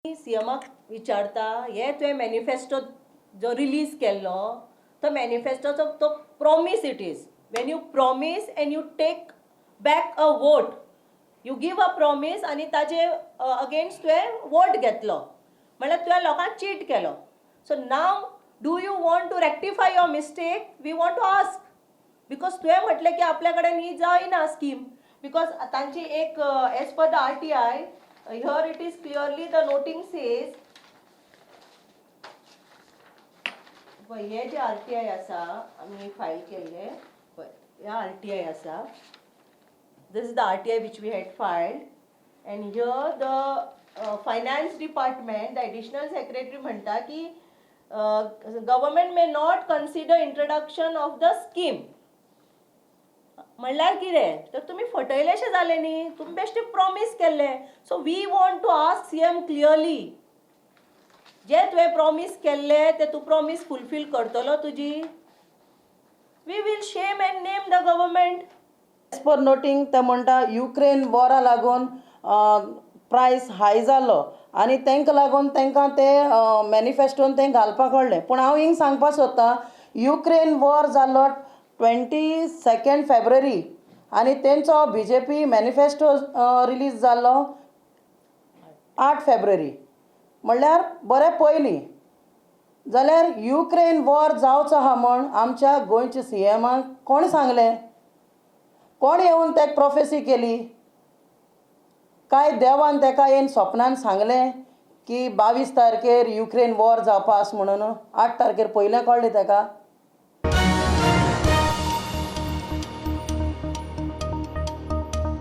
सीएमाक विचारता, हे तुवें मॅनिफेस्टो जो रिलीज केल्लो, तो मॅनिफेस्टोचो तो promise, it is when you promise and you take back a vote. You give a promise आनी ताजे अगेन्स्ट तुवें वोट घेतलो, म्हणल्यार तुवें लोकांक चीट केलो. So now, do you want to rectify your mistake? We want to ask, because तुवें म्हटलें की आपल्या कडेन ही जायना स्कीम, because तांची एक, as per the RTI here, it is clearly, the noting says, पळय, हे जे आरटीआय आसा आमी फायल केल्ले, पळय, हे आरटीआय आसा. This is the RTI which we had filed, and here the finance department, the additional secretary म्हणटा की government may not consider introduction of the scheme. म्हणल्यार कितें तर तुमी फटयलेशें जालें न्ही? तुमी बेश्टे प्रॉमीस केल्ले. So we want to ask CM clearly, जे तुवें प्रॉमीस केल्ले ते तूं प्रॉमीस फुलफील करतलो तुजी? We will shame and name the government. As per noting, ते म्हणटा युक्रेन वॉरा लागून प्रायस हाय जालो आनी तांकां लागून तांकां ते मॅनिफेस्टोन तें घालपाक कळ्ळें. पूण हांव हिंग सांगपाक सोदतां, युक्रेन वॉर जालो 22 फेब्रुवारी आनी तेंचो बीजेपी मॅनिफेस्टो रिलीज जाल्लो 8 फेब्रुवारी, म्हणल्यार बरें पयलीं. जाल्यार युक्रेन वॉर जावचो आहा म्हण आमच्या गोंयच्या सीएमाक कोण सांगलें? कोण येवन तेका प्रोफेसी केली? काय देवान तेका येवन सपनान सांगलें की 22 तारखेर युक्रेन वॉर जावपा आसा म्हणून? 8 तारखेर पयलें कळ्ळें तेका?